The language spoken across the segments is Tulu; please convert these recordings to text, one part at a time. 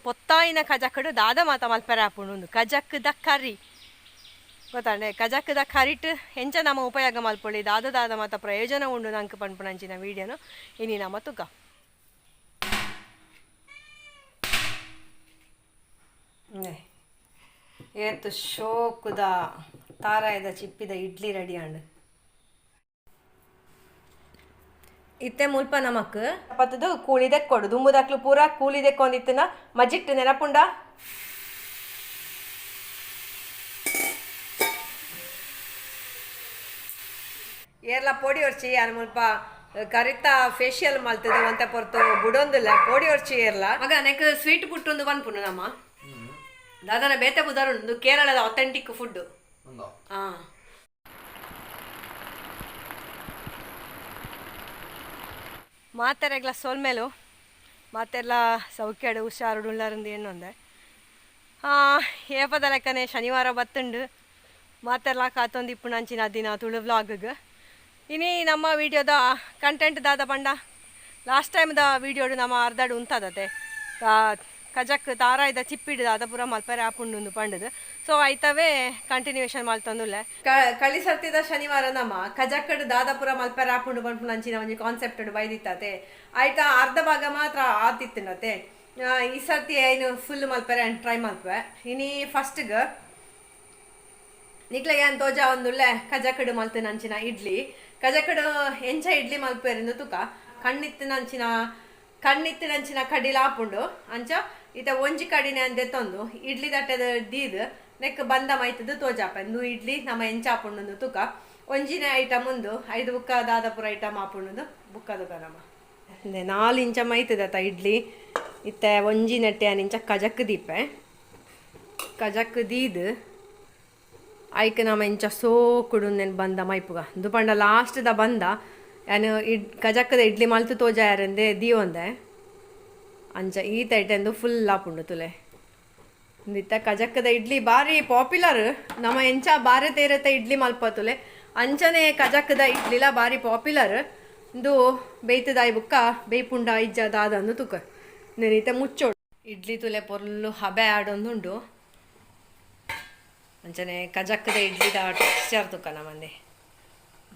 ಪೊತ್ತಾಯಿನ ಕಜಕಡು ದಾದ ಮಾತ ಮಲ್ಪೆರೆ ಆಪುಂಡು ಉಂದು ಕಜಕ್ದ ಕರಿ ಗೊತ್ತಾಂಡೆ. ಕಜಕ್ದ ಕರಿಟ್ ಎಂಚ ನಮ ಉಪಯೋಗ ಮಲ್ಪೊಳಿ, ದಾದ ದಾದ ಮಾತ ಪ್ರಯೋಜನ ಉಂಡು ನಂಕ್ ಪನ್ಪುನಂಚಿನ ವೀಡಿಯೋನು ಇನಿ ನಮ ತುಕ. ಏತ್ ಶೋಕುದ ತಾರಾಯದ ಚಿಪ್ಪಿದ ಇಡ್ಲಿ ರೆಡಿ ಆಂಡ್. ಇತ್ತೆ ಮುಲ್ಪ ನಮಕ್ ಪತ್ತದು ಕೂಳಿ ದೆಕ್ಕೊಡು. ದುಂಬುದಕ್ಲು ಪೂರ ಕೂಲಿ ದೆಕ್ಕೊಂದಿತ್ತಿನ ಮಜಿಟ್ ನೆನಪುಂಡ. ಏರ್ಲ ಪೊಡಿ ಒರ್ಚಿ ಯಾನ್ ಮುಲ್ಪ ಕರಿತ ಫೇಶಿಯಲ್ ಮಲ್ತದ ಒಂತೆ ಪೊರ್ತು ಬುಡೊಂದುಲ್ಲ. ಪೊಡಿ ಒರ್ಚಿ ಏರ್ಲ ಮಗ ನೆಕ್ ಸ್ವೀಟ್ ಪುಟ್ಟೊಂದು ಪನ್ಪುಂಡು ನಮ್ಮ ದಾದನ ಬೇತೆ ಪುದರ್ ಉಂಡು. ಕೇರಳದ ಅಥೆಂಟಿಕ್ ಫುಡ್. ಹಾ ಮಾತೆರೆಗ್ಲ ಸೊಲ್ಮೆಲು, ಮಾತೆರ್ಲ ಸೌಖ್ಯಡು ಹುಷಾರುಡು ಉಳ್ಳಾರಂದು ಎನ್ನೊಂದೆ. ಏಪದ ಲೆಕ್ಕನೆ ಶನಿವಾರ ಬತ್ತುಂಡು. ಮಾತೆರ್ಲ ಕಾತೊಂದಿಪ್ಪುನಂಚಿನ ದಿನ ತುಳು ವ್ಲಾಗ್ಗೆ. ಇನಿ ನಮ್ಮ ವಿಡಿಯೋದ ಕಂಟೆಂಟ್ ದಾದ ಪಂಡ, ಲಾಸ್ಟ್ ಟೈಮ್ದ ವಿಡಿಯೋಡು ನಮ್ಮ ಅರ್ಧಡು ಉಂತದತೆ ಕಜಕ್ ತಾರಾಯ್ದ ಚಿಪ್ಪಿಡು ದಾದ ಪೂರ ಮಲ್ಪರೆ ಆಪುಂಡು ಪಂಡದು. ಸೊ ಐತವೇ ಕಂಟಿನ್ಯೂಯೇಷನ್ ಮಲ್ತೊಂದುಲ್ಲೆ. ಕಳಿ ಸರ್ತಿದ ಶನಿವಾರ ನಮ್ಮ ಕಜಕ್ಕಡು ದಾದ ಪೂರ ಮಲ್ಪರೆ ಆಪುಂಡು ಪನ್ಪುನಂಚಿನ ಒಂಜಿ ಕಾನ್ಸೆಪ್ಟ್ ಬೈದಿತ್ತತೆ. ಐತ ಅರ್ಧ ಭಾಗ ಮಾತ್ರ ಆತಿತ್ತುಂಡತೆ. ಈ ಸರ್ತಿ ಐನು ಫುಲ್ ಮಲ್ಪರೆ ಟ್ರೈ ಮಲ್ಪೆ. ಇನಿ ಫಸ್ಟ್ಗೆ ನಿಕ್ಲೆಗ್ ಯಾನ್ ತೋಜಾ ಒಂದುಲ್ಲೆ ಕಜಕಡು ಮಲ್ತಿನಂಚಿನ ಇಡ್ಲಿ. ಕಜಕಡು ಎಂಚ ಇಡ್ಲಿ ಮಲ್ಪೆರಿಂದು ತುಕ. ಕಣ್ಣಿತ್ತಿನಂಚಿನ ಕಣ್ಣಿತ್ತಿನಂಚಿನ ಕಡಿಲ ಆಪುಂಡು. ಅಂಚ ಇತ್ತ ಒಂಜಿ ಕಡಿನೆ ಅಂದೆತ್ತೊಂದು ಇಡ್ಲಿ ತಟ್ಟೆದ ದೀದ್ ನೆಕ್ ಬಂದ ಮೈತದು ತೋಜಾಪ. ಇಂದು ಇಡ್ಲಿ ನಮ್ಮ ಎಂಚ ಆಪುಂಡು ತುಕ. ಒಂಜಿನೇ ಐಟಮ್ ಉಂದು, ಐದು ಬುಕ್ಕ ದಾದಪುರ ಐಟಮ್ ಆಪುಂಡು ಬುಕ್ಕ ತುಕ. ನಮ್ಮ 4 ಇಂಚ ಮೈತದತ ಇಡ್ಲಿ. ಇತ್ತೆ ಒಂಜಿ ನೆಟ್ಟೆ ಇಂಚ ಕಜಕ್ ದೀಪೆ. ಕಜಕ್ ದೀದ್ ಐಕ್ ನಮ ಇಂಚ ಸೋಕುಡು ನೆನ್ ಬಂದ ಮೈಪುಗ. ಇಂದು ಪಂಡ ಲಾಸ್ಟ್ ದ ಬಂದ ಯಾನು ಕಜಕ್ಕದ ಇಡ್ಲಿ ಮಲ್ತು ತೋಜಾಯರಂದೆ ದೀವೊಂದೆ. ಅಂಚ ಈ ತೈಟೆಂದು ಫುಲ್ ಆಪುಂಡು ತುಲೆ. ಇತ್ತ ಕಜಕ್ಕದ ಇಡ್ಲಿ ಬಾರಿ ಪಾಪ್ಯುಲರ್. ನಮ್ಮ ಎಂಚ ಬಾರೆ ತೇರತ ಇಡ್ಲಿ ಮಲ್ಪತುಲೆ ಅಂಚನೆ ಕಜಕ್ಕದ ಇಡ್ಲಿಲ ಬಾರಿ ಪಾಪ್ಯುಲರ್. ಇಂದು ಬೇಯ್ತದಾಯಿ ಬುಕ್ಕ ಬೇಯ್ಪುಂಡ ಇಜ್ಜ ದಾದಂದು ತುಕ ನೆನೀತ ಮುಚ್ಚೋಡು. ಇಡ್ಲಿ ತುಲೆ ಪೊರ್ಲು ಹಬೆ ಆಡೊಂದುಂಡು. ಅಂಚನೆ ಕಜಕ್ಕದ ಇಡ್ಲಿದ ಟೆಕ್ಸ್ಚರ್ ತುಕ ನಮ್ಮಂದೆ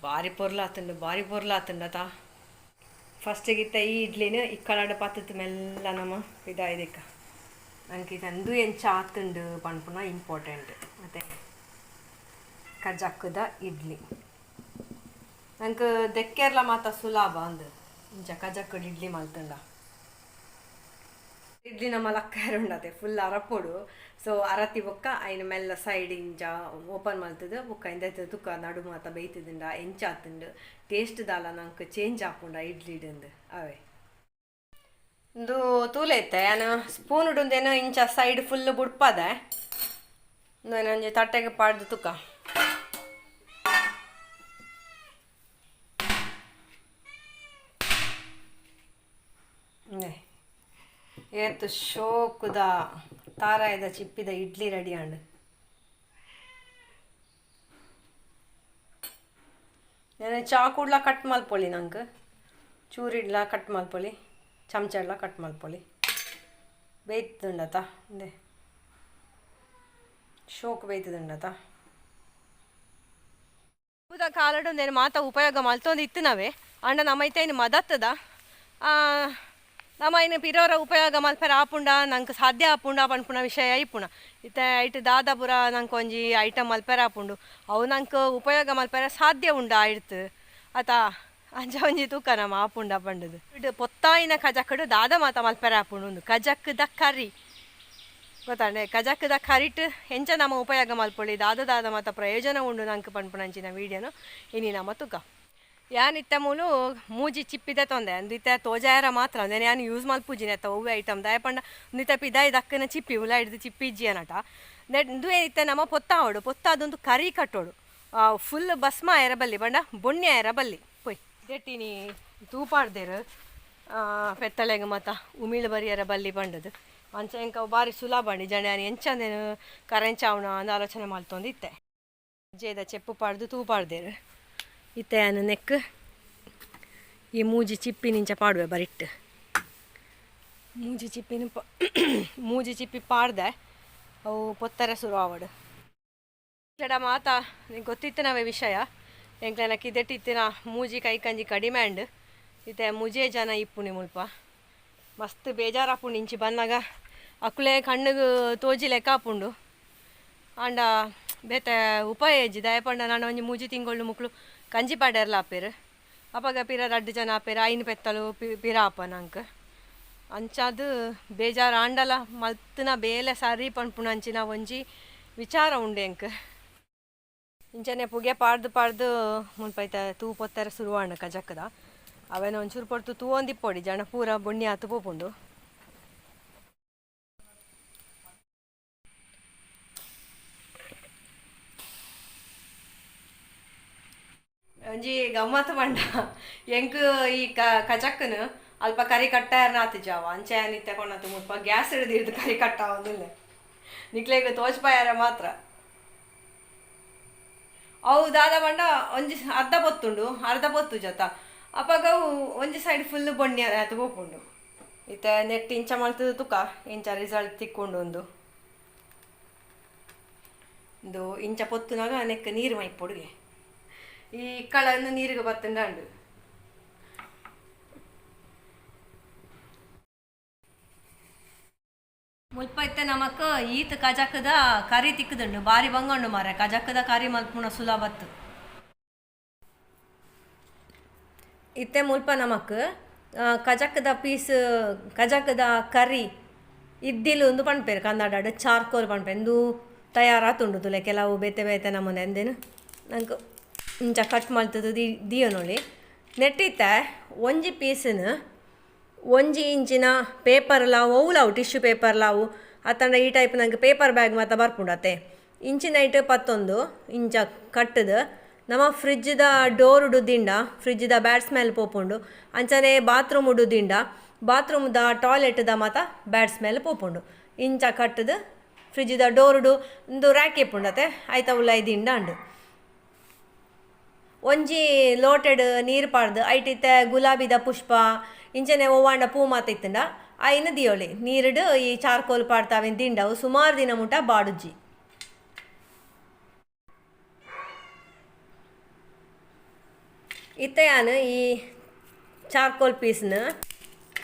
ಬಾರಿ ಪೊರ್ಲು ಆತುಂಡು, ಬಾರಿ ಪೊರ್ಲು ಆತುಂಡತ. ಫಸ್ಟಿಗಿತ್ತ ಈ ಇಡ್ಲಿನ ಈ ಕಲಡ್ ಪತ್ತತ್ತು ಮೆಲ್ಲ ನಮ್ಮ ಇದಾಯ್ದಿಕ್ಕ ನಂಗೆ ಇದು ಎಂಚ ಆತುಂಡು ಪನ್ಪುನ ಇಂಪಾರ್ಟೆಂಟ್. ಮತ್ತು ಕಜಕ್ಕದ ಇಡ್ಲಿ ನಂಗೆ ದೆಕ್ಕೆರ್ಲ ಮಾತ ಸುಲಭ ಅಂದು ಇಂಚ ಕಜಕ್ಕಡ್ ಇಡ್ಲಿ ಮಲ್ತುಂಡ. ಇಡ್ಲಿ ನಮ್ಮ ಲಕ್ಕಾರ ಉಂಡತೆ ಫುಲ್ ಅರಪೊಡು. ಸೊ ಅರತಿ ಬೊಕ್ಕ ಐನ ಮೆಲ್ಲ ಸೈಡ್ ಇಂಚ ಓಪನ್ ಮಲ್ತದು ಬೊಕ್ಕ ಇಂದ ತುಕ್ಕ ನಡು ಮಾತ ಬೇಯ್ತದುಂಡ ಎಂಚ ಆತುಂಡು ಟೇಸ್ಟ್ ದಾಲ ನಂಗೆ ಚೇಂಜ್ ಆಪುಂಡ ಇಡ್ಲಿಡುಂದು ಅವೇ. ಇಂದು ತೂಲೆ ಇತ್ತೆ ಯಾನ್ ಸ್ಪೂನ್ ಉಂದೇನು ಇಂಚ ಸೈಡ್ ಫುಲ್ ಬುಡ್ಪದೆ. ಒಂಜಿ ತಟ್ಟೆಗೆ ಪಾಡ್ದು ತುಕ್ಕ. ಏತ್ ಶೋಕುದ ತಾರಾಯದ ಚಿಪ್ಪಿದ ಇಡ್ಲಿ ರೆಡಿ ಆಂಡ್. ನಾನು ಚಾಕುಡ್ಲ ಕಟ್ ಮಲ್ಪೊಳಿ, ನಂಗೆ ಚೂರಿಡ್ಲ ಕಟ್ ಮಲ್ಪೊಳಿ, ಚಮಚಡ್ಲ ಕಟ್ ಮಲ್ಪೊಳಿ. ಬೇಯ್ತುಂಡತ ಇಂದೆ ಶೋಕ್ ಬೇಯ್ತದುಂಡತ. ಕಾಲಡು నేను ಮಾತ ಉಪಯೋಗ ಮಲ್ತೊಂದು ಇತ್ತಿನವೇ. ಅಂಡ ನಮ್ಮ ಇತ್ತೆ ಮದತ್ತದ ನಮ್ಮ ಇನ್ನು ಪಿರೋರ ಉಪಯೋಗ ಮಲ್ಪೆರೆ ಆಪುಂಡ, ನಂಗೆ ಸಾಧ್ಯ ಆಪುಂಡ ಪನ್ಪುನ ವಿಷಯ ಇಪ್ಪುಣ. ಇತ್ತೆ ಐಟ್ ದಾದ ಪೂರ ನಂಗೆ ಒಂಜಿ ಐಟಮ್ ಮಲ್ಪೆರೆ ಆಪುಂಡು, ಅವು ನಂಗೆ ಉಪಯೋಗ ಮಲ್ಪೆರೆ ಸಾಧ್ಯ ಉಂಡ ಆಯ್ತು ಅತ. ಅಂಚ ಒಂಜಿ ತೂಕ ನಮ್ಮ ಆಪುಂಡ ಪಂಡದು. ಇಡು ಪೊತ್ತಾಯಿನ ಕಜಕಡು ದಾದ ಮಾತ ಮಲ್ಪೆರೆ ಆಪುಂಡು ಉಂದು ಕಜಕ್ದ ಕರಿ ಗೊತ್ತಾಂಡೆ. ಕಜಕ್ದ ಕರಿಟ್ ಎಂಚ ನಮ್ಮ ಉಪಯೋಗ ಮಲ್ಪೊಳಿ, ದಾದ ದಾದ ಮಾತ ಪ್ರಯೋಜನ ಉಂಡು ನಂಗೆ ಪನ್ಪುನಂಚಿನ ವೀಡಿಯೋನು ಇನಿ ನಮ್ಮ ತುಕ. ಯಾನ್ ಇತ್ತೆ ಮೂಲು ಮೂಜಿ ಚಿಪ್ಪಿದೆ ತೊಂದೆ. ಅಂದು ಇತ್ತೆ ತೋಜಾಯರ ಮಾತ್ರ ಅಂದೆ ಯಾನ್ ಯೂಸ್ ಮಲ್ಪುಜಿನಿ ಅತ್ತ ಒವ್ವೆ ಐಟಮ್. ದಾಯ ಪಂಡ ಉಂದಿತ್ತೆ ಪಿದಾಯಿ ದಕ್ಕನ ಚಿಪ್ಪಿ ಉಲ ಹಿಡ್ದು ಚಿಪ್ಪಿ ಇಜ್ಜಿ ಅನಟ. ಇಂದು ಇತ್ತೆ ನಮ್ಮ ಪೊತ್ತಾವಡು ಪೊತ್ತಾದೊಂದು ಕರಿ ಕಟ್ಟೋಡು. ಫುಲ್ ಭಸ್ಮ ಆಯರ ಬಲ್ಲಿ ಪಂಡ ಬೊಣ್ಣೆ ಆಯರ ಬಲ್ಲಿ ಪೊಯ್ ದೆಟ್ಟಿನಿ ತೂಪಾಡ್ದೇರು ಪೆತ್ತಳೆಗ್ ಮಾತ ಉಮಿಳ್ ಬರಿಯರ ಬಲ್ಲಿ ಪಂಡದು. ಅಂಚ ಎಂಕ ಬಾರಿ ಸುಲಭ ಅಂಡಿ ಜನ ಯಾನ್ ಎಂಚಂದೇನು ಕರೆಂಚಾವಣ ಅಂದ್ ಆಲೋಚನೆ ಮಲ್ತೊಂದು ಇತ್ತೆ. ಜೇದ ಚೆಪ್ಪು ಪಾಡ್ದು ತೂ ಪಾಡ್ದೇರು. ಇತ್ತೆ ಯಾನ್ ನೆಕ್ ಈ ಮೂಜಿ ಚಿಪ್ಪಿನಿಂಚ ಪಾಡುವೆ ಬರಿಟ್ಟು. ಮೂಜಿ ಚಿಪ್ಪಿನ ಮೂಜಿ ಚಿಪ್ಪಿ ಪಾಡ್ದೆ ಅವು ಪೊತ್ತರೆ ಶುರು ಆವಡು. ಎಂಕ್ಲೆಡ ಮಾತ ಗೊತ್ತಿತ್ತನವೇ ವಿಷಯ. ಎಂಕ್ಲೆನ ಕಿದೆಟಿತ್ತಿನ ಮೂಜಿ ಕೈಕಂಜಿ ಕಡಿಮೆ ಅಂಡ್. ಇತ್ತೆ ಮುಜೆ ಜನ ಇಪ್ಪುನಿ ಮುಲ್ಪ. ಮಸ್ತ್ ಬೇಜಾರಾಪುಂಡು ಇಂಚಿ ಬನ್ನಗ. ಅಕುಲೆ ಕಣ್ಣುಗು ತೋಜಿ ಲೆಕ್ಕ ಆಪುಂಡು. ಆಂಡ ಬೇತೆ ಉಪಾಯ ಇಜ್ಜಿ. ದಾಯೆ ಪಂಡ ನಾನು ಒಂಜಿ ಮೂಜಿ ತಿಂಗಳು ಮುಕ್ಲು ಕಂಜಿ ಪಾಡ್ಯರ್ಲ ಆಪೆರ್. ಅಪಗ ಪಿರ ರಡ್ಡ್ ಜನ ಆಪೆರ್. ಐನ್ ಪೆತ್ತಲು ಪಿರ ಆಪ ನಂಕ್. ಅಂಚಾದ್ ಬೇಜಾರು ಆಂಡಲ ಮಲ್ತಿನ ಬೇಲೆ ಸರಿ ಪನ್ಪುನಂಚಿನ ಒಂಜಿ ವಿಚಾರ ಉಂಡು ಎಂಕ್. ಇಂಚನೆ ಪುಗೆ ಪಾಡ್ದು ಪಾಡ್ದು ಮುಲ್ಪ ಐತ ತೂ ಪೊತ್ತರೆ ಶುರುವಾಂಡ್ ಕಜಕ್ಕದ. ಅವೆನ ಒಂಚೂರು ಪೊರ್ತು ತೂವೊಂದಿಪ್ಪೊಡಿ ಜನ ಪೂರ ಬೊಣ್ಣಿ ಆತು ಪೋಪುಂಡು. ಒಂಜಿ ಗಮ್ಮತ್ ಪಂಡ ಎಂಕ್ ಈ ಕಜಕ್ಕನ್ ಅಲ್ಪ ಕರಿ ಕಟ್ಟಾಯರ್ನ ಜಾವ ಅಂಚೆ ನಿತ್ಯ ಕೊನತು ಮುಲ್ಪ ಗ್ಯಾಸ್ ಹಿಡಿದು ಕರಿ ಕಟ್ಟಾವೊಂದುಲ್ಲೆ. ನಿಕ್ಲೆಗ್ ತೋಜ್ಪಾಯರ ಮಾತ್ರ. ಅವು ದಾದ ಪಂಡ ಒಂಜಿ ಅರ್ಧ ಪೊತ್ತುಂಡು, ಅರ್ಧ ಪೊತ್ತು ಜತ ಅಪಗ ಅವು ಒಂಜಿ ಸೈಡ್ ಫುಲ್ ಬೊಣ್ಣಿ ಆತು ಪೋಪುಂಡು. ಇತ್ತೆ ನೆಟ್ ಇಂಚ ಮಲ್ತದ ತುಕ ಇಂಚ ರಿಸಲ್ಟ್ ತಿಕ್ಕೊಂಡು ಒಂದು ಇಂದು ಇಂಚ ಪೊತ್ತುನಾಗ ನೆಕ್ ನೀರು ಮೈಪೊಡುಗೆ. ಈ ಕಳನ್ನು ನೀರಿಗೆ ಬತ್ತುಂಡಂಡು. ಮುಲ್ಪ ಇತ್ತೆ ನಮಕ್ ಈತ್ ಕಜಕದ ಕರಿ ತಿಕ್ಕುದುಂಡು. ಬಾರಿ ಬಂಗಂಡು ಮಾರೆ ಕಜಕದ ಕರಿ ಮಲ್ಪುನ ಸುಲಭತ್ತು. ಇತ್ತೆ ಮುಲ್ಪ ನಮಕ್ ಕಜಕದ ಪೀಸ್ ಕಜಕದ ಕರಿ ಇದ್ದಿಲು ಒಂದು ಪನ್ಪೆರ್ ಕನ್ನಡಡ್ ಚಾರ್ಕೋಲ್ ಪನ್ಪೆರ್. ಇಂದು ತಯಾರಾತುಂಡು ತುಲೆ ಕೆಲವು ಬೇತೆ ಬೇತೆ ನಮೂನೆ ಎಂದೇನು ನಂಕ್ ಇಂಚ ಕಟ್ ಮಲ್ತುದು ದಿಯೊನೊಲಿ. ನೆಟ್ಟಿತ್ತೆ ಒಂಜಿ ಪೀಸ್ನ್ ಒಂಜಿ ಇಂಚಿನ ಪೇಪರ್ಲ ಒವ್ಲಾವು ಟಿಶ್ಯೂ ಪೇಪರ್ಲಾವು ಅತ್ತಂಡ ಈ ಟೈಪ್ ನಂಗೆ ಪೇಪರ್ ಬ್ಯಾಗ್ ಮಾತ ಬರ್ಪುಂಡು ಅತ್ತೆ. ಇಂಚಿನ ಐಟ್ ಪತ್ತೊಂದು ಇಂಚ ಕಟ್ಟುದು ನಮ್ಮ ಫ್ರಿಜ್ದ ಡೋರ್ ದಿಂಡ ಫ್ರಿಜ್ದ ಬ್ಯಾಡ್ ಸ್ಮೆಲ್ ಪೋಪುಂಡು. ಅಂಚನೆ ಬಾತ್ರೂಮ್ ದಿಂಡ ಬಾತ್ರೂಮ್ದ ಟಾಯ್ಲೆಟ್ದ ಮಾತ ಬ್ಯಾಡ್ ಸ್ಮೆಲ್ ಪೋಪುಂಡು. ಇಂಚ ಕಟ್ಟುದು ಫ್ರಿಜ್ದ ಡೋರುಡು ಉಂದು ರ್ಯಾಕ್ ಇಪ್ಪುಂಡತೆ ಐತ ಉಲಾಯಿ ದಿಂಡ ಅಂಡು. ಒಂಜಿ ಲೋಟೆಡ್ ನೀರು ಪಾಡ್ದು ಐಟ್ ಇತ್ತೆ ಗುಲಾಬಿದ ಪುಷ್ಪ ಇಂಚನೆ ಒವ್ವಾಂಡ ಪೂ ಮಾತ ಇತ್ತುಂಡ ಐನ ದಿಯೋಳಿ ನೀರುಡು ಈ ಚಾರ್ಕೋಲ್ ಪಾಡ್ತಾವಿನ ದಿಂಡವು ಸುಮಾರು ದಿನ ಮುಟ ಬಾಡುಜ್ಜಿ. ಇತ್ತೆ ಯಾನ್ ಈ ಚಾರ್ಕೋಲ್ ಪೀಸ್ನ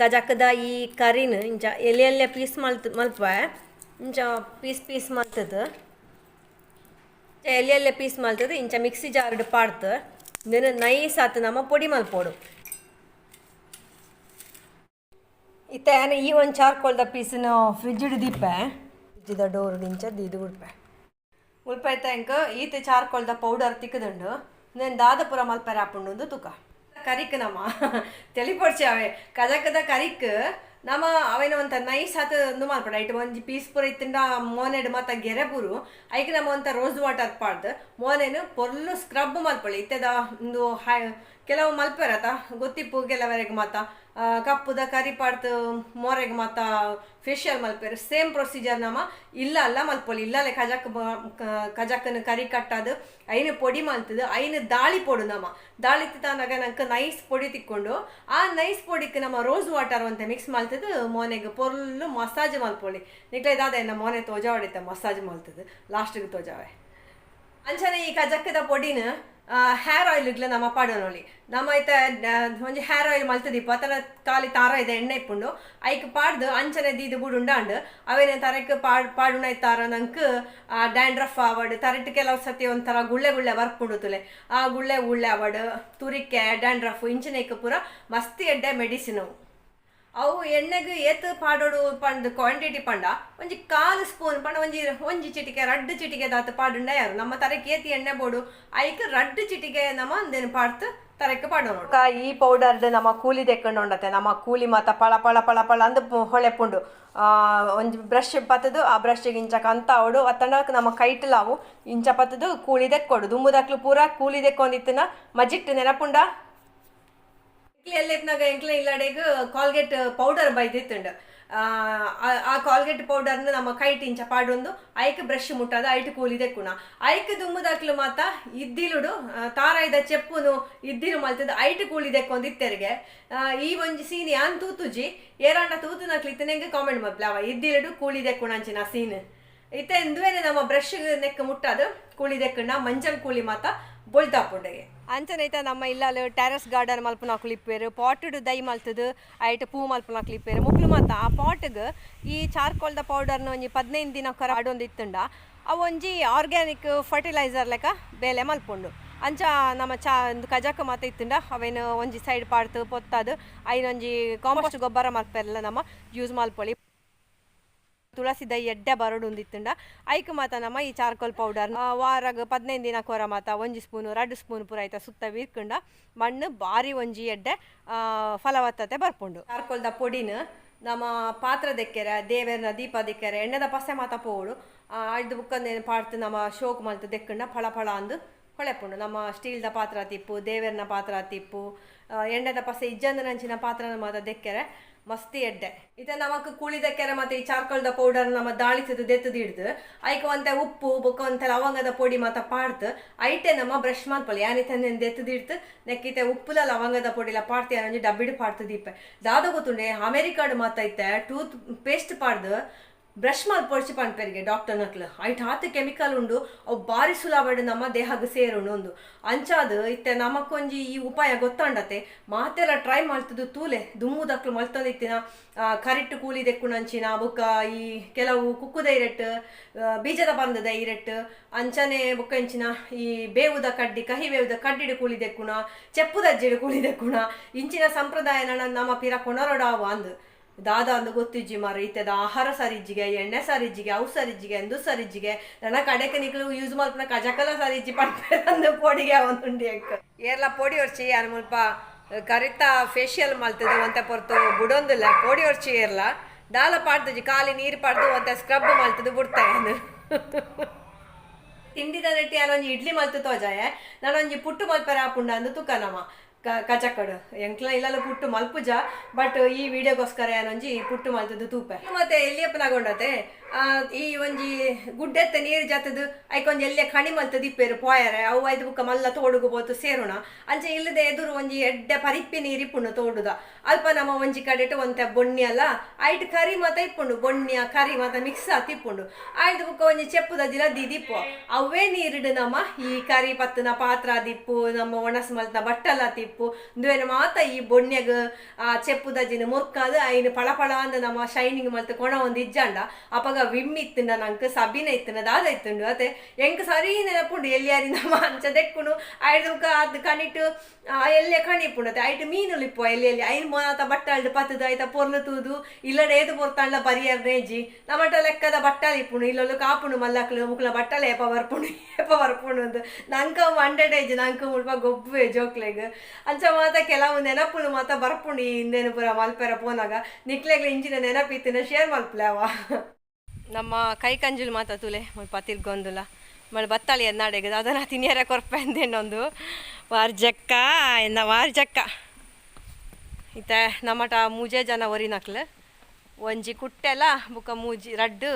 ಕಜಕದ ಈ ಕರಿನ ಇಂಚ ಎಲ್ಲಿ ಎಲ್ಲೆ ಪೀಸ್ ಮಲ್ಪುವೆ ಇಂಚ ಪೀಸ್ ಪೀಸ್ ಮಲ್ತದು ಎಲ್ಲಿ ಎಲ್ಲೆ ಪೀಸ್ ಮಲ್ತದು ಇಂಚ ಮಿಕ್ಸಿ ಜಾರ್ಡ್ ಪಾಡ್ತು ಇಂದೆನ್ ನೈಸ್ ಆತ್ ನಮ ಪೊಡಿ ಮಲ್ಪೊಡು. ಇತ್ತೆ ಯಾನ್ ಈ ಒಂಜಿ ಚಾರ್ಕೋಲ್ದ ಪೀಸ್ನ ಫ್ರಿಜ್ಡ್ ದೀಪೆ ಫ್ರಿಜ್ದ ಡೋರ್ ಇಂಚ ದೀದ್ ಬುಡ್ಪೆ. ಮುಲ್ಪ ಇತ್ತೆ ಎಂಕ್ ಈತ್ ಚಾರ್ಕೋಲ್ದ ಪೌಡರ್ ತಿಕ್ಕುದುಂಡು. ಇಂದೆನ್ ದಾದ ಪೂರ ಮಲ್ಪೆರೆ ಆಪುಂಡು ಉಂದು ತುಕ. ಕರಿಕ್ ನಮ ತೆಲಿಪೊಡ್ಚಿ ಅವೆ ಕಜಕದ ಕರಿಕ್ ನಮ ಅವೇನ ಒಂತ ನೈಸ್ ಆತ್ ಉಂದು ಮಲ್ಪೊಡು. ಐಟ್ ಒಂಜಿ ಪೀಸ್ ಪೂರ ಇತ್ತುಂಡ ಮೋನೆಡ್ ಮಾತ ಗೆರೆ ಪೂರು ಐಕ್ ನಮ ಒಂತ ರೋಸ್ ವಾಟರ್ ಪಾಡ್ದು ಮೋನೆನ್ ಪೊರ್ಲು ಸ್ಕ್ರಬ್ ಮಲ್ಪೊಳಿ. ಇತ್ತೆದ ಉಂದು ಕೆಲವು ಮಲ್ಪೆರತ ಗೊತ್ತಿಪ್ಪು ಕೆಲವರೆಗ್ ಮಾತ ಕಪ್ಪುದ ಕರಿ ಪಾಡ್ದು ಮೋರೆಗ್ ಮಾತ ಫೇಶಿಯಲ್ ಮಲ್ಪೆರ್. ಸೇಮ್ ಪ್ರೊಸೀಜರ್ ನಮ ಇಲ್ಲ ಅಲ್ಲ ಮಲ್ಪೊಲಿ. ಇಲ್ಲಲೆ ಕಜಕ್ ಕಜಕನ್ ಕರಿ ಕಟ್ಟಾದ್ ಐನ್ ಪೊಡಿ ಮಲ್ತದು ಐನ್ ದಾಳಿ ಪೊಡು ನಮ ದಾಳಿ ತಾನಾಗ ನಂಕ್ ನೈಸ್ ಪೊಡಿ ತಿಕ್ಕೊಂಡು ಆ ನೈಸ್ ಪೊಡಿಕ್ ನಮ ರೋಸ್ ವಾಟರ್ ಒಂತೆ ಮಿಕ್ಸ್ ಮಲ್ತದು ಮೋನೆಗ್ ಪೊರ್ಲು ಮಸಾಜ್ ಮಲ್ಪೊಲಿ. ನಿಕ್ಲೆ ದಾದ ಎನ್ನ ಮೋನೆ ತೋಜಾವಡಿತ ಮಸಾಜ್ ಮಲ್ತದು ಲಾಸ್ಟ್ಗೆ ತೋಜಾವೆ. ಅಂಚನೆ ಈ ಕಜಕ್ಕದ ಪೊಡಿನ ಹೇರ್ ಆಯಿಲ್ಗ್ಲ ನಮ ಪಾಡೊನೊಲಿ. ನಮ ಐತ ಒಂಜಿ ಹೇರ್ ಆಯಿಲ್ ಮಲ್ತದಿಪ್ಪ ಅತನ ಖಾಲಿ ತಾರ ಇದೆ ಎಣ್ಣೆ ಇಪ್ಪುಂಡು ಐಕ್ ಪಾಡ್ದು ಅಂಚನೆ ದೀದ್ ಬುಡುಂಡಾಂಡ್ ಅವೇನೆ ತರೆಕ್ ಪಾಡುನ ತಾರ ನಂಕ್ ಡ್ಯಾಂಡ್ರಫ್ ಆವಡ್ ತರೆಟ್ ಕೆಲವು ಸತಿ ಒಂಥರ ಗುಳ್ಳೆ ಗುಳ್ಳೆ ಬರ್ಪುಂಡು ತುಲೆ ಆ ಗುಳ್ಳೆ ಗುಳ್ಳೆ ಆವಡ್ ತುರಿಕೆ ಡ್ಯಾಂಡ್ರಫ್ ಇಂಚನೆಕ್ ಪೂರ ಮಸ್ತ್ ಎಡ್ಡೆ ಮೆಡಿಸಿನ್ ಅವು. ಅವು ಎಣ್ಣೆಗ್ ಏತ್ ಪಾಡೊಡು ಪಂದ್ ಕ್ವಾಂಟಿಟಿ ಪಂಡ ಒಂಜಿ ಕಾಲು ಸ್ಪೂನ್ ಪಂಡ ಒಂಜಿ ಒಂಜಿ ಚಿಟಿಕೆ ರಡ್ಡ್ ಚಿಟಿಕೆ ದಾತ್ ಪಾಡುಂಡ ಯಾರು ನಮ್ಮ ತರೆಕ್ ಏತ್ ಎಣ್ಣೆ ಬೋಡು ಐಕ್ ರಡ್ಡ್ ಚಿಟಿಕೆ ನಮ ಅಂದೇನು ಪಾಡ್ತ್ ತರೆಕ್ ಪಾಡೊನೊಡು. ಈ ಪೌಡರ್ಡ್ ನಮ ಕೂಲಿ ದೆಕ್ಕಂಡುಂಡತೆ ನಮ್ಮ ಕೂಲಿ ಮಾತ ಪಳ ಪಳ ಪಳ ಪಳ ಅಂದ್ ಹೊಳೆಪುಂಡು. ಒಂಜಿ ಬ್ರಷ್ ಪತ್ತುದು ಆ ಬ್ರಷ್ ಇಂಚ ಕಂತ ಆವೊಡು ಅತ್ತಂಡ ನಮ್ಮ ಕೈಟ್ಲಾವು ಇಂಚ ಪತ್ತುದು ಕೂಲಿ ದೆಕ್ಕೊಡು. ದುಂಬುದಕ್ಲು ಪೂರ ಕೂಲಿ ದೆಕ್ಕೊಂದಿತ್ತಿನ ಮಜಿಟ್ ನೆನಪುಂಡ. ಎಲ್ಲೆತ್ನಾಗ ಎಂಕ್ಲೆ ಇಲ್ಲಡೆಗ್ ಕಾಲ್ಗೇಟ್ ಪೌಡರ್ ಬೈದಿತ್ತುಂಡು. ಆ ಕಾಲ್ಗೇಟ್ ಪೌಡರ್ನ ನಮ್ಮ ಕೈಟ್ ಇಂಚ ಪಾಡೊಂದು ಐಕ್ ಬ್ರಷ್ ಮುಟ್ಟಾದ ಐಟ್ ಕೂಲಿ ದೆಕ್ಕುನ. ಐಕ್ ದುಂಬುದಾಕ್ಲು ಮಾತ ಇದ್ದಿಲುಡು ತಾರಾಯ್ದ ಚೆಪ್ಪುನು ಇದ್ದಿಲು ಮಲ್ತದ ಐಟ್ ಕೂಲಿ ದೆಕ್ಕೊಂದು ಇತ್ತೆರಿಗೆ. ಈ ಒಂಜಿ ಸೀನ್ ಯಾನ್ ತೂತುಜಿ, ಏರಾಂಡ ತೂತುನಕ್ಲು ಇತ್ತನೆಂಗೆ ಕಾಮೆಂಟ್ ಮಲ್ಪ್ಲೆ ಅವ ಇದ್ದಿಲುಡು ಕೂಲಿ ದೆಕ್ಕುಣಂಚಿನ ಸೀನ್. ಇತ್ತೆ ಇಂದುವೇನೆ ನಮ್ಮ ಬ್ರಷ್ ನೆಕ್ ಮುಟ್ಟಾದ ಕೂಲಿ ದೆಕ್ಕುಣ ಮಂಜಲ್ ಕೂಲಿ ಮಾತ ಬೊಳ್ತಾಪುಂಡೆಗೆ. ಅಂಚನೈತ ನಮ್ಮ ಇಲ್ಲಲ್ ಟೆರೆಸ್ ಗಾರ್ಡನ್ ಮಲ್ಪುನ ಇಪ್ಪೇರು, ಪಾಟುಡು ದೈ ಮಲ್ತದು ಐಟ್ ಪೂ ಮಲ್ಪುನ ಇಪ್ಪೇರು. ಮುಕ್ಲು ಮಾತ ಆ ಪಾಟ್ಗ್ ಈ ಚಾರ್ಕೋಲ್ದ ಪೌಡರ್ನ ಒಂಜಿ 15 ದಿನ ಕರ ಆಡೊಂದು ಇತ್ತುಂಡ ಅವು ಒಂಜಿ ಆರ್ಗ್ಯಾನಿಕ್ ಫರ್ಟಿಲೈಸರ್ ಲೆಕ್ಕ ಬೇಲೆ ಮಲ್ಪುಂಡು. ಅಂಚ ನಮ್ಮ ಚಾ ಒಂದು ಕಜಾಕ ಮಾತ ಇತ್ತುಂಡ ಅವೇನು ಒಂಜಿ ಸೈಡ್ ಪಾಡ್ತು ಪೊತ್ತಾದು ಐನೊಂಜಿ ಕಾಂಪೋಸ್ಟ್ ಗೊಬ್ಬರ ಮಲ್ಪೆಲ್ಲ ನಮ್ಮ ಯೂಸ್ ಮಲ್ಪೊಳಿ. ತುಳಸಿ ದೈ ಎಡ್ಡೆ ಬರೋಡು ಇತ್ತುಂಡ ಐಕ್ ಮಾತ ನಮ್ಮ ಈ ಚಾರ್ಕೋಲ್ ಪೌಡರ್ ವಾರಾಗ 15 ದಿನ ಕೊರ ಮಾತ 1 ಸ್ಪೂನು 2 ಸ್ಪೂನ್ ಪೂರ ಐತ ಸುತ್ತ ವೀರ್ಕಂಡ ಮಣ್ಣು ಬಾರಿ ಒಂಜಿ ಎಡ್ಡೆ ಫಲವತ್ತತೆ ಬರ್ಪುಂಡು. ಚಾರ್ಕೋಲ್ದ ಪೊಡಿನ ನಮ್ಮ ಪಾತ್ರ ದೆಕ್ಕೆರೆ, ದೇವೆರ್ನ ದೀಪ ದೆಕ್ಕೆರೆ, ಎಣ್ಣೆದ ಪಸೆ ಮಾತ ಪೋವಡು ಐದು ಬುಕ್ಕಂದೇನು ಪಾಡ್ತು ನಮ್ಮ ಶೋಕ್ ಮಲ್ತು ದೆಕ್ಕಂಡ ಫಳ ಫಳ ಅಂದು ಹೊಳೆಪುಂಡು. ನಮ್ಮ ಸ್ಟೀಲ್ದ ಪಾತ್ರ ತಿಪ್ಪು, ದೇವೆರ್ನ ಪಾತ್ರ ತಿಪ್ಪು, ಎಣ್ಣೆದ ಪಸೆ ಇಜ್ಜಂದನಂಚಿನ ಪಾತ್ರನ ಮಾತ ದೆಕ್ಕೆರೆ ಮಸ್ತಿ ಎಡ್ಡೆ. ಇತ್ತೆ ನಮಕ್ ಕೂಳಿ ದೆಕ್ಕೆರೆ ಮತ್ತೆ ಈ ಚಾರ್ಕೋಲ್ದ ಪೌಡರ್ ನಮ್ಮ ದಾಳಿಸದು ದೆತ್ತದು ಹಿಡ್ದು ಐಕ್ ಒಂತೆ ಉಪ್ಪು ಬೊಕ್ಕ ಒಂತೆ ಲವಂಗದ ಪೊಡಿ ಮಾತ ಪಾಡ್ತು ಐಟೆ ನಮ್ಮ ಬ್ರಷ್ ಮಲ್ಪೊಲಿ. ಯಾನಿತ್ತೆ ದೆತ್ತದು ಹಿಡ್ದು ನೆಕ್ಕಿತೆ ಉಪ್ಪುಲ ಲವಂಗದ ಪೊಡಿಲ ಪಾಡ್ತಿ ಒಂಜಿ ಡಬ್ಬಿಡು ಪಾಡ್ತು ದೀಪೆ. ದಾದ ಗೊತ್ತುಂಡೆ ಅಮೆರಿಕಾಡು ಮಾತ ಇತ್ತೆ ಟೂತ್ ಪೇಸ್ಟ್ ಪಾಡ್ದು ಬ್ರಷ್ ಮಲ್ಪೊಡ್ಚಿ ಪನ್ಪೆರಿಗೆ ಡಾಕ್ಟರ್ ನಕ್ಲು. ಐಟ್ ಆತ್ ಕೆಮಿಕಲ್ ಉಂಡು, ಅವು ಬಾರಿ ಸುಲಭಡ್ ನಮ್ಮ ದೇಹಗ್ ಸೇರುಂಡು ಒಂದು. ಅಂಚಾದ್ ಇತ್ತೆ ನಮಕ್ಕೊಂಜಿ ಈ ಉಪಾಯ ಗೊತ್ತಾಂಡತೆ ಮಾತೆಲ್ಲ ಟ್ರೈ ಮಲ್ತದು ತೂಲೆ ದುಮ್ಮುದಕ್ಲು ಮಲ್ತಂದಿತ್ತಿನ ಕರಿಟ್ಟು ಕೂಲಿ ದೆಕ್ಕುಣಂಚಿನ ಬೊಕ್ಕ ಈ ಕೆಲವು ಕುಕ್ಕುದ ಇರೆಟ್, ಬೀಜದ ಬಂದದ ಇರೆಟ್, ಅಂಚನೆ ಬೊಕ್ಕ ಇಂಚಿನ ಈ ಬೇವುದ ಕಡ್ಡಿ, ಕಹಿ ಬೇವುದ ಕಡ್ಡಿಡು ಕೂಲಿ ದೆಕ್ಕುಣ, ಚೆಪ್ಪುದಜ್ಜಿಡು ಕೂಲಿ ದೆಕ್ಕುಣ ಇಂಚಿನ ಸಂಪ್ರದಾಯ ನಮ್ಮ ಪಿರ ಕೊನರೊಡಾವ ಅಂದ್ ದಾದ ಅಂದು ಗೊತ್ತಿಜ್ಜಿ ಮಾರ. ಇತ್ತದ ಆಹಾರ ಸರಿಜ್ಜಿಗೆ, ಎಣ್ಣೆ ಸರಿಜ್ಜಿಗೆ, ಅವು ಸರಿಜ್ಜಿಗೆ, ಎಂದು ಸರಿಜ್ಜಿಗೆ, ನನ್ನ ಕಡೆಗೆ ನಿಕ್ಲು ಯೂಸ್ ಮಲ್ಪನ ಕಜಕಲ ಸರಿಜ್ಜಿ ಪಡ್ಪೆ ಅಂದು ಪೊಡಿಗೆ ಒಂದುಂಡಿ ಅಂಕ. ಏರ್ಲ ಪೊಡಿ ಒರ್ಚಿ ಯಾರು ಮುಲ್ಪ ಕರಿತ ಫೇಶಿಯಲ್ ಮಲ್ತದೆ ಒಂತೆ ಪೊರ್ತು ಬುಡೊಂದಿಲ್ಲ ಪೊಡಿ ಒರ್ಚಿ ಏರ್ಲ ದಾಲ ಪಾಡ್ದುಜಿ ಖಾಲಿ ನೀರು ಪಾಡ್ದು ಒಂತೆ ಸ್ಕ್ರಬ್ ಮಲ್ತದು ಬುಡ್ತಾಯ. ತಿಂಡಿದ ನೆಟ್ಟಿ ಯಾರೊಂಜಿ ಇಡ್ಲಿ ಮಲ್ತು ತೋಜಾಯ, ನಾನೊಂಜಿ ಪುಟ್ಟು ಮಲ್ಪೆರ ಆಪುಂಡ ಅಂದು ತುಕ್ಕ ನಮ್ಮ ಕಚಕಡು ಎಂಕ್ಲ ಇಲ್ಲಲ್ಲ ಪುಟ್ಟು ಮಲ್ಪುಜ, ಬಟ್ ಈ ವಿಡಿಯೋಗೋಸ್ಕರ ಏನೊಂಜಿ ಪುಟ್ಟು ಮಲ್ತದ್ದು ತೂಪೆ. ಮತ್ತೆ ಎಲ್ಲಿಯಪ್ಪನಾಗೊಂಡತೆ ಈ ಒಂಜಿ ಗುಡ್ಡೆತ್ತ ನೀರು ಜಾತದು ಐಕೊಂಜಿ ಎಲ್ಲೆ ಕಣಿ ಮಲ್ತದ ಇಪ್ಪೇರು ಪೋಯರೆ ಅವು ಐದು ಬುಕ್ಕ ಮಲ್ಲ ತೋಡುಗು ಪೋತು ಸೇರೋಣ. ಅಂಚೆ ಇಲ್ಲದೆ ಎದುರು ಒಂಜಿ ಎಡ್ಡೆ ಪರಿಪ್ಪಿ ನೀರು ಇಪ್ಪುಂಡು ತೋಡುದ ಅಲ್ಪ ನಮ್ಮ ಒಂಜಿ ಕಡೆಟ್ ಒಂತೆ ಬೊಣ್ಣಿ ಅಲ್ಲ ಐಟ್ ಕರಿ ಮಾತ ಇಪ್ಪುಂಡು, ಬೊಣ್ಣಿಯ ಕರಿ ಮಾತ ಮಿಕ್ಸ್ ಆತ್ ಇಪ್ಪುಂಡು. ಐದು ಬುಕ್ಕ ಒಂಜಿ ಚೆಪ್ಪುದ ಜಿಲ ದಿದಿಪ್ಪು ಅವೇ ನೀರಿಡು ನಮ್ಮ ಈ ಕರಿ ಪತ್ತುನ ಪಾತ್ರ ದಿಪ್ಪು, ನಮ್ಮ ಒಣಸ್ ಮಲ್ತನ ಬಟ್ಟಲ ತಿಪ್ಪು ಇಂದುವೇನು ಮಾತ ಈ ಬೊಣ್ಯಗ್ ಆ ಚೆಪ್ಪುದಜಿನ ಮುರ್ಕಾದು ಐನು ಪಳ ಪಳ ಅಂದ ನಮ್ಮ ಶೈನಿಂಗ್ ಮಲ್ತ ಕೊಣ ಒಂದು ಇಜ್ಜಾಂಡ ಅಪಗ ವಿಮ್ ಇತ್ತುಂಡ ನಂಕ್ ಸಬಿನ ಇತ್ತುಂಡ ದಾದ ಇತ್ತುಂಡು ಅತೆ ಎಂಕ್ ಸರಿ ನೆನಪುಂಡು ಎಲ್ಲಿಯಾರಿ ನಮ್ಮ ಅಂಚ ದೆಕ್ಕುಂಡು ಐದು ಅದು ಕಣಿಟ್ಟು ಎಲ್ಲೆ ಕಣಿಪುಂಡತೆ ಐಟ್ ಮೀನುಲು ಇಪ್ಪು ಎಲ್ಲಿ ಎಲ್ಲಿ ಐನ್ ಮಾತ ಬಟ್ಟಾಲ್ಡ್ ಪತ್ತದು ಐತ ಪೊರ್ಲು ತೂದು ಇಲ್ಲಡೆ ಏದು ಪೊರ್ತಾಂಡ ಪರಿಯರ್ ನೇಜಿ ನಮ್ಮಟ ಲೆಕ್ಕದ ಬಟ್ಟಾಲ್ ಇಪ್ಪುಂಡು ಇಲ್ಲೊಲ್ಲು ಕಾಪುಂಡು ಮಲ್ಲಕ್ಲು ಮುಕ್ಲ ಬಟ್ಟಲೆ ಏಪ ಬರ್ಪುಂಡು ಏಪ ಬರ್ಪುಂಡು ಅಂದ್ ನಂಕ 100 ಏಜ್ ನಂಕ ಮುಲ್ಪ ಗೊಬ್ಬುವೆ ಜೋಕ್ಲೆಗ್. ಅಂಚ ಮಾತ ಕೆಲವು ನೆನಪುಲು ಮಾತ ಬರ್ಪುಂಡು ಈ ಹಿಂದೆನು ಪೂರ ಮಲ್ಪೆರ ಪೋನಾಗ ನಿಕ್ಲೆಗ್ಲ ಇಂಚಿನ ನೆನಪಿತ್ತಿನ ಶೇರ್ ಮಲ್ಪಲೆ ಅವ. ನಮ್ಮ ಕೈ ಕಂಜುಲು ಮಾತ ತುಲೆ ಮುಲ್ಪ ತಿರ್ಗೊಂದುಲ ಮಳೆ ಬತ್ತಾಳಿ ಎನ್ನಾಡೆಗ್ ಅದನ್ನ ತಿನಿಯರ ಕೊರ್ಪೆ ಅಂದೇನೊಂದು ವಾರ್ಜಕ್ಕ ಎನ್ನ ವಾರ್ಜಕ್ಕ ಇತ್ತ ನಮ್ಮಟ ಮೂಜೆ ಜನ ಒರಿನಕ್ಲು ಒಂಜಿ ಕುಟ್ಟೆಲ ಬುಕ್ಕ ಮೂಜಿ ರಡ್ಡು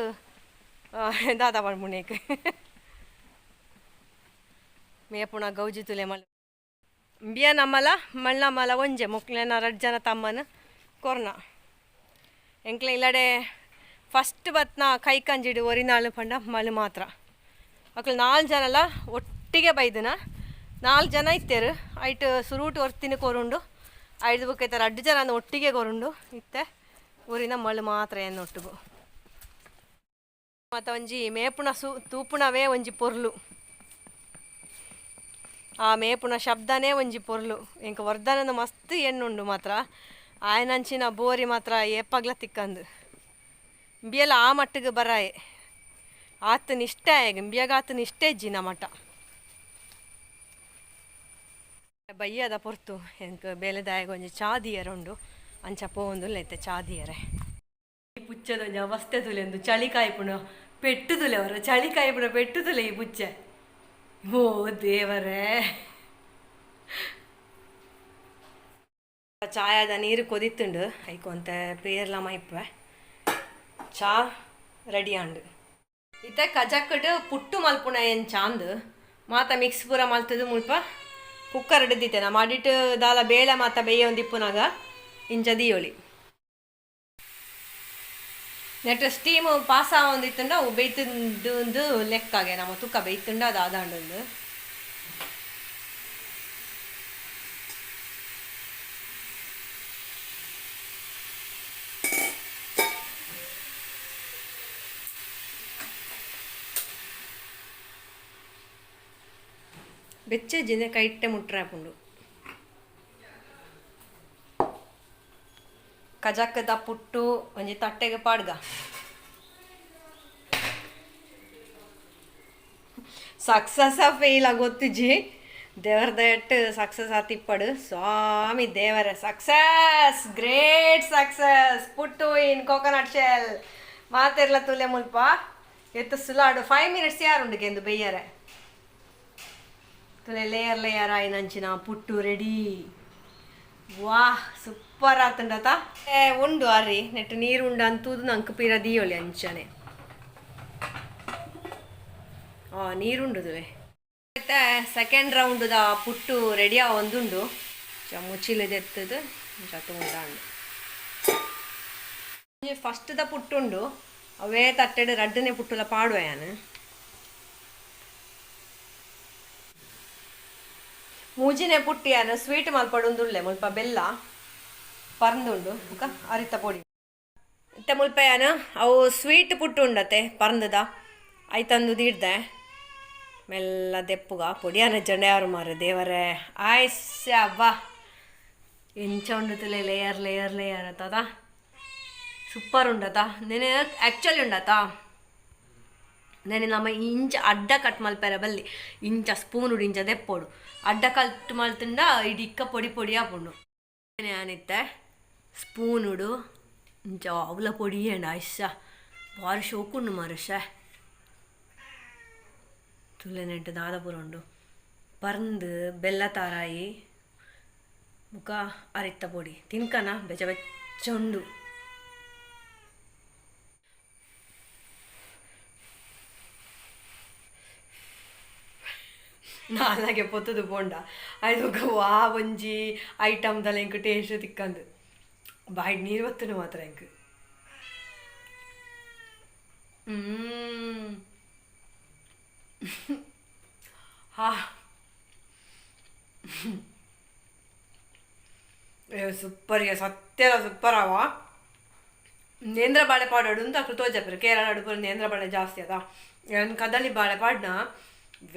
ದಾದ ಪನ್ಪುನೇಕ್ ಮೇಪುಣ ಗೌಜಿ ತುಲೆ ಮಲ್ ಬಿಯ ನಮ್ಮಲ ಮಳ್ಳ ಒಂಜೆ ಮೊಕ್ಲೆನ ರಡ್ಡು ಜನ ತಮ್ಮನ ಕೊರ್ನ ಎಂಕ್ಲೆ ಇಲ್ಲಡೆ ಫಸ್ಟ್ ಬತ್ನ ಕೈ ಕಂಜಿಡು ಒರಿನಾಳು ಪಂಡ ಮಳು ಮಾತ್ರ ಅಕ್ಲು 4 ಜನಲ ಒಟ್ಟಿಗೆ ಬೈದನ 4 ಜನ ಇತ್ತೇರು ಐಟ್ ಸುರೂಟು ಒರ್ತಿನ ಕೊರುಂಡು ಐದು ಬುಕ್ ಐತಾರೆ 2 ಜನ ಒಟ್ಟಿಗೆ ಕೊರುಂಡು ಇತ್ತೆ ಊರಿನ ಮಳು ಮಾತ್ರ ಎನ್ನೊಟ್ಟುಗು. ಮತ್ತು ಒಂಜಿ ಮೇಪುಣ ತೂಪುಣವೇ ಒಂಜಿ ಪೊರ್ಲು, ಆ ಮೇಪುಣ ಶಬ್ದನೇ ಒಂಜಿ ಪೊರ್ಲು. ಎಂಕ್ ವರ್ಧನನ ಮಸ್ತ್ ಎಣ್ಣುಂಡು ಮಾತ್ರ ಆಯನಂಚಿನ ಬೋರಿ ಮಾತ್ರ ಏಪಗ್ಲ ತಿಕ್ಕಂದು ಬಿಯಲ ಆ ಮಟ್ಟಿಗೆ ಬರಾಯೆ ಆತನ ಇಷ್ಟ ಆಗ ಬಿಯಗ ಆತನ ಇಷ್ಟ ಇಜ್ಜಿ ಮಠ ಬಯ್ಯದ ಪೊರ್ತು ಎಂಕ್ ಬೇಲೆದಾಯಗ ಒಂಜಿ ಚಾದಿಯರ ಉಂಡು ಅಂಚ ಪೋವೊಂದುಲ್ಲ ಇತ್ತೆ ಚಾದಿಯರೆ. ಈ ಪುಚ್ಚದ ಒಂಜಿ ಅವಸ್ಥೆ ತುಲೆ ಒಂದು ಚಳಿ ಕಾಯ್ಪುಣ ಪೆಟ್ಟುದುಲೆ ಅವರ ಚಳಿ ಕಾಯ್ಪುಣ ಪೆಟ್ಟುದುಲೆ ಈ ಪುಚ್ಚೆ. ಓ ದೇವರೇ. ಚಾಯದ ನೀರು ಕೊದಿತ್ತುಂಡು ಐಕೊಂತೆ ಪೇರ್ಲ ಮೈಪೆ ಚಾ ರೆಡಿ ಆಂಡ್. ಇತ್ತೆ ಕಜಕ್ಕಡ್ ಪುಟ್ಟು ಮಲ್ಪುನ ಎಂಚ ಅಂದ್ ಮಾತ ಮಿಕ್ಸ್ ಪೂರ ಮಲ್ತದು ಮುಲ್ಪ ಕುಕ್ಕರ್ ಹಿಡಿದಿತ್ತೆ. ನಮ್ಮ ಅಡಿಟ್ ದಾಲ ಬೇಳೆ ಮಾತ ಬೇಯೊಂದಿಪ್ಪುನಾಗ ಇಂಚ ದಿಯೋಳಿ. ನೆಟ್ ಸ್ಟೀಮ್ ಪಾಸ್ ಆವೊಂದಿತ್ತುಂಡ ಅವು ಬೇಯ್ತುಂಡು ಲೆಕ್ಕಾಗೆ. ನಮ್ಮ ತುಕ್ಕ ಬೇಯ್ತುಂಡ ಅದು ಆದಾಂಡು. ಬೆಚ್ಚ ಜಿಂದೆ ಕೈಟ್ಟೆ ಮುಟ್ರಾಪುಂಡು. ಕಜಕ್ಕದ ಪುಟ್ಟು ಒಂಜಿ ತಟ್ಟೆಗೆ ಪಾಡ್ಗ. ಸಕ್ಸಸ್ ಫೇಲ್ ಗೊತ್ತಿಜ್ಜಿ, ದೇವರ ದಯಟ್ಟು ಸಕ್ಸಸ್ ಆತಿಪ್ಪಡು ಸ್ವಾಮಿ ದೇವರ. Success, great success. Puttu in coconut shell ಮಾತೆರ್ಲ ತುಲೆ ಮುಲ್ಪ ಎತ್ತು ಸುಲಾಡು 5 ಮಿನಿಟ್ಸ್ ಯಾರುಂಡು ಎಂದು ಬೆಯ್ಯರೆ. ತುಲೆ ಲೇಯರ್ ಲೇಯರ್ ಆಯಿನಂಚಿನ ಪುಟ್ಟು ರೆಡಿ. ವಾಹ್, ಸೂಪರ್ ಆತುಂಡತ. ಏ ಉಂಡು ಅರಿ ನೆಟ್ಟು ನೀರು ಉಂಡು ಅಂತೂದು ನಂಗೆ ಪೀರ ದಿಯೋಳಿ ಅಂಚನೆ. ನೀರುಂಡು ತುಲೆ. ಮತ್ತೆ ಸೆಕೆಂಡ್ ರೌಂಡ್ದ ಪುಟ್ಟು ರೆಡಿ ಒಂದುಂಡು. ಮುಚ್ಚಿಲದೆತ್ತದು ಉಂಡಾಂಡು. ಫಸ್ಟ್ದ ಪುಟ್ಟುಂಡು ಅವೇ ತಟ್ಟೆಡು ರಡ್ಡನೆ ಪುಟ್ಟುಲ ಪಾಡುವ ಯಾನು. ಮೂಜಿನೆ ಪುಟ್ಟಿ ಯಾನು ಸ್ವೀಟ್ ಮಲ್ಪಡುಂದುಳ್ಳೆ. ಮುಲ್ಪ ಬೆಲ್ಲ ಪರ್ಂದುಂಡು ಬುಕ ಅರಿತ ಪೊಡಿ. ಇತ್ತೆ ಮುಲ್ಪ ಯಾನು ಅವು ಸ್ವೀಟ್ ಪುಟ್ಟು ಉಂಡತೆ ಪರ್ಂದದ ಐತಂದು ದೀಡ್ದೆ ಮೆಲ್ಲ ದೆಪ್ಪುಗ. ಪೊಡಿಯಾನ ಜಂಡೆಯಾರು ಮಾರೆ ದೇವರೇ. ಆಯ್ಸ ಅಬ್ಬಾ, ಎಂಚ ಉಂಡುತ್ತಲೆ ಲೇಯರ್ ಲೇಯರ್ ಲೇಯರ್ ಅತ್ತದ. ಸೂಪರ್ ಉಂಡತ. ನೆನೆ ಆ್ಯಕ್ಚುಲಿ ಉಂಡತ. ನೆನೆ ನಮ್ಮ ಇಂಚ ಅಡ್ಡ ಕಟ್ ಮಲ್ಪೆರ ಬಲ್ಲಿ, ಇಂಚ ಸ್ಪೂನ್ ಇಂಚ ದೆಪ್ಪೋಡು. ಅಡ್ಡ ಕಟ್ ಮಲ್ತುಂಡ ಇಡಿಕ್ಕ ಪೊಡಿ ಪೊಡಿ ಆಪುಂಡು. ಆನಿತ್ತೆ ಸ್ಪೂನುಡು ಇಂಚ ಅವಲ ಪೊಡಿ ಏಂಡ. ಐಶ ಬಾರಿ ಶೋಕುಂಡು ಮಾರಶ. ತುಲೆ ನೆಂಟು ದಾದ ಪೂರ ಉಂಡು. ಪರ್ಂದು ಬೆಲ್ಲ ತಾರಾಯಿ ಬುಕ ಅರಿತ್ತ ಪೊಡಿ ತಿನ್ಕನ ಬೆಚ್ಚ ಬೆಚ್ಚ ಉಂಡು. ನಾಲಾಗೆ ಪೊತ್ತುದು ಪೋಂಡ ಐದು ವಾ ಒಂಜಿ ಐಟಮ್ ದಲ ಎಂಕ್ ಟೇಸ್ಟ್ ತಿಕ್ಕಂದು ಬಾಯಿಡ್ ನೀರು ಬತ್ತುಂಡು ಮಾತ್ರ ಎಂಕ್. ಹಾ, ಸೂಪರ್, ಸತ್ಯಲ ಸೂಪರ್ ಅವ. ನೇಂದ್ರ ಬಾಳೆ ಪಾಡೋಡು ಅಂತ ಅಕ್ಲು ತೋಜಪೆರ್. ಕೇರಳ ಪೂರ ನೇಂದ್ರ ಬಾಳೆ ಜಾಸ್ತಿ ಅದ. ಏನ್ ಕದಳಿ ಬಾಳೆ ಪಾಡ್ನ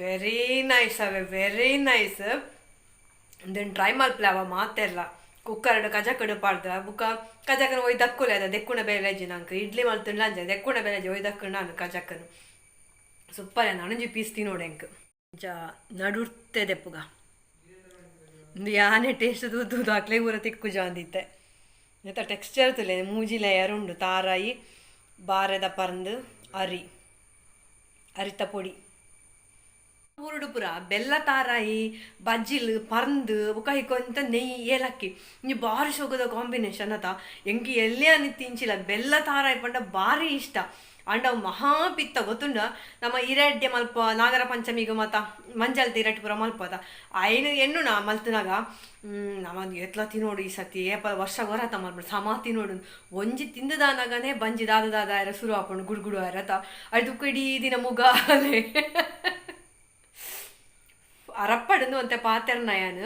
ವೆರಿ ನೈಸ್ ಅವೆ, ವೆರಿ ನೈಸ್. then try ಮಲ್ಪಲೆ ಅವ ಮಾತೆರ್ಲ. ಕುಕ್ಕರ್ಡ್ ಕಜಕಡ್ ಪಾಡ್ದ ಬುಕ್ಕ ಕಜಕನ ಒಯ್ ದಕ್ಕುಲೆ ಅದ ದೆಕ್ಕುಣ ಬೇಲೆಜಿ ನಂಕ್. ಇಡ್ಲಿ ಮಲ್ತುಂಡ ಅಂಚ ದೆಕ್ಕುಣ ಬೇಲೆಜಿ ಒಯ್ ದಕ್ಕುಂಡ ನಾನು ಕಜಕನು. ಸೂಪರ್. ನನೊಂಜಿ ಪೀಸ್ ತಿನೋಡು ಎಂಕ್. ಅಂಚ ನಡುರ್ತೆ ದೆಪ್ಪುಗ. ಉಂದು ಯಾನೆ ಟೇಸ್ಟ್ ತೂದು ಅಕ್ಲೆ ಪೂರ ತಿಕ್ಕುಜ ಅಂದಿತ್ತೆ. ನೆತ್ತ ಟೆಕ್ಸ್ಚರ್ ತುಲೆ, ಮೂಜಿ ಲೇಯರ್ ಉಂಡು. ತಾರಾಯಿ, ಬಾರೆದ ಪರ್ಂದು, ಅರಿ ಅರಿತ ಪೊಡಿ. ಊರುಡು ಪೂರ ಬೆಲ್ಲ ತಾರಾಯಿ ಬಜ್ಜಿಲ್ ಪರ್ಂದು ಬೊಕ ಐಕೊಂತ ನೆಯ್ಯಿ ಏಲಕ್ಕಿ ಇಂಜಿ ಬಾರಿ ಶೋಕದ ಕಾಂಬಿನೇಷನ್ ಅತ. ಎಂಕ್ ಎಲ್ಲೆ ಅನಿ ತಿಂಚಿಲ್ಲ ಬೆಲ್ಲ ತಾರಾಯಿ ಪಂಡ ಬಾರಿ ಇಷ್ಟ. ಆಂಡ ಅವು ಮಹಾ ಪಿತ್ತ ಗೊತ್ತುಂಡ. ನಮ್ಮ ಇರೆಡ್ಡೆ ಮಲ್ಪ ನಾಗರ ಪಂಚಮಿಗ್ ಮಾತ ಮಂಜಲ್ದ ಇರೆಟ್ ಪೂರ ಮಲ್ಪದ ಐನ್ ಎಣ್ಣುನ ಮಲ್ತುನಾಗ ನಮ ಏತ್ಲ ತಿನೋಡು ಈ ಸತಿ ಏಪ ವರ್ಷ ಗೊರತ ಮಲ್ಪುಂಡು ಸಮ ತಿನೋಡು. ಒಂಜಿ ತಿಂದುದಾನಗನೇ ಬಂಜಿ ದಾದ ದಾದ ಆಯೆರೆ ಸುರು ಆಪುಂಡು, ಗುಡು ಗುಡು ಆಯೆರೆ ಅತ. ಐದುಕ್ಕು ಇಡೀ ದಿನ ಮುಗಾಲೆ ಅರಪ್ಪಡುಂದು ಒಂತೆ ಪಾತೆರ್ನ ಯಾನ್.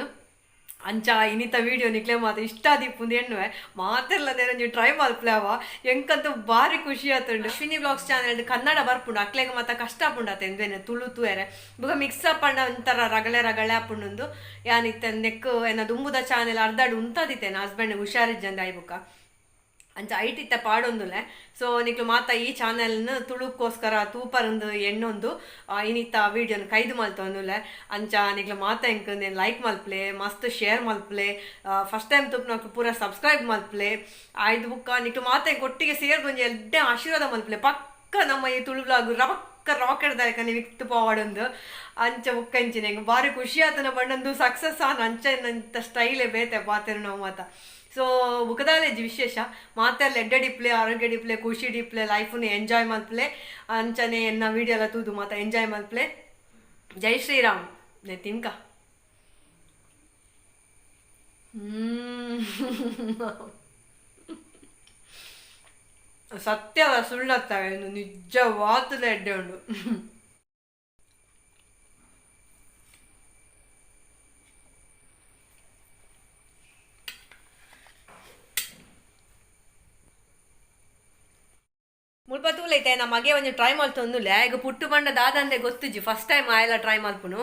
ಅಂಚ ಇನಿತ ವೀಡಿಯೋ ನಿಕ್ಲೆ ಮಾತ ಇಷ್ಟ ಆದಿಪ್ಪುಂದು ಎಣ್ಣುವೆ. ಮಾತೆರ್ಲ ಒಂಜಿ ಟ್ರೈ ಮಲ್ಪಲೆ ಅವ. ಎಂಕಂತೂ ಬಾರಿ ಖುಷಿ ಆತುಂಡು. ಅಶ್ವಿನಿ ಬ್ಲಾಗ್ಸ್ ಚಾನೆಲ್ ಕನ್ನಡ ಬರ್ಪುಂಡು, ಅಕ್ಲೆಗ್ ಮಾತ ಕಷ್ಟ ಆಪುಂಡು ಅತ ಎಂದೇನೆ ತುಳು ತೂಯೆರೆ. ಬೊಕ ಮಿಕ್ಸ್ ಅಪ್ ಪಂಡ ಒಂಥರ ರಗಳೆ ರಗಳೆ ಆಪುಂಡುಂದು. ಯಾನ್ ಇತ್ತೆ ನೆಕ್ಕ್ ಎನ್ನ ದುಂಬುದ ಚಾನೆಲ್ ಅರ್ಧಡ್ ಉಂತದಿತ್ತೇನೆ ಹಸ್ಬೆಂಡ್ ಹುಷಾರಿಜ್ಜಂದೆ ಆಯ್ ಬೊಕ. ಅಂಚ ಐಟ್ ಇತ್ತೆ ಪಾಡೊಂದುಲ್ಲೆ. ಸೊ ನಿಕ್ಲು ಮಾತ ಈ ಚಾನೆಲ್ನ್ ತುಳುಕ್ಕೋಸ್ಕರ ತೂಪರಂದು ಎಣ್ಣೊಂದು ಇನಿತ ವೀಡಿಯೋನ್ ಕೈದು ಮಲ್ತೊಂದುಲ್ಲೆ. ಅಂಚ ನಿಕ್ಲು ಮಾತ ಎಂಕ್ ನೇನ್ ಲೈಕ್ ಮಲ್ಪಲೆ, ಮಸ್ತ್ ಶೇರ್ ಮಲ್ಪಲೆ, ಫಸ್ಟ್ ಟೈಮ್ ತೂಪುನಕ್ಲು ಪೂರ ಸಬ್ಸ್ಕ್ರೈಬ್ ಮಲ್ಪಲೆ. ಐದು ಬುಕ್ಕ ನಿಕ್ಲು ಮಾತ ಎಂಕ್ ಒಟ್ಟಿಗೆ ಸೇರ್ದ್ ಒಂಜಿ ಎಡ್ಡೆ ಆಶೀರ್ವಾದ ಮಲ್ಪಲೆ. ಪಕ್ಕ ನಮ್ಮ ಈ ತುಳು ಬ್ಲಾಗ್ ರಬಕ್ಕ ರಾಕೆಟ್ ದಾಯಕ ನೀವು ಇತ್ತು ಪೋವಡೊಂದು. ಅಂಚ ಬುಕ್ಕ ಇಂಚಿನ ಎಂಕ್ ಬಾರಿ ಖುಷಿ ಆತನ ಬಣ್ಣಂದು ಸಕ್ಸಸ್ ಆನ್. ಅಂಚ ಎಂತ ಸ್ಟೈಲೇ ಬೇತೆ ಪಾತೆರು ನಾವು ಮಾತ. ಸೊ ಬುಕದಾಲೇಜಿ ವಿಶೇಷ ಮಾತೆರ್ಲ ಎಡ್ಡೆ ಡಿಪ್ಲೆ, ಆರೋಗ್ಯ ಡಿಪ್ಲೆ, ಖುಷಿ ಡಿಪ್ಲೆ, ಲೈಫ್ನು ಎಂಜಾಯ್ ಮಲ್ಪ್ಲೆ. ಅಂಚನೆ ಎನ್ನ ವಿಡಿಯೋ ಎಲ್ಲ ತೂದು ಮಾತ ಎಂಜಾಯ್ ಮಲ್ಪ್ಲೆ. ಜೈ ಶ್ರೀರಾಮ್. ನೆ ತಿನ್ಕ. ಸತ್ಯವ ಸುಳ್ಳತ್ತವೆ, ಇನ್ನು ನಿಜವಾತದ ಎಡ್ಡೆ ಉಂಡು. ಮುಲ್ಪ ತೂಲೈತೆ, ನಮ್ಮ ಮಗೆ ಒಂಜಿ ಟ್ರೈ ಮಲ್ತೊಂದುಲ್ಲೆ. ಈಗ ಪುಟ್ಟು ಬಂಡ ದಾದಂದೆ ಗೊತ್ತುಜ್ಜಿ, ಫಸ್ಟ್ ಟೈಮ್ ಆಯೆಲ್ಲ ಟ್ರೈ ಮಲ್ಪುನು.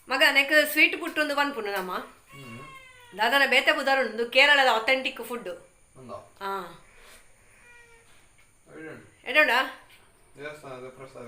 ಮಗ, ನೆಕ್ ಸ್ವೀಟ್ ಪುಟ್ಟು ಒಂದು ಪನ್ಪುನು ನಮ್ಮ ದಾದನ ಬೇತೆ ಬುದಾರು ಉಂಡು, ಕೇರಳದ ಅಥೆಂಟಿಕ್ ಫುಡ್. ಹಾ, ಎಡೋಣ. ದೇವಸ್ಥಾನದ ಪ್ರಸಾದ.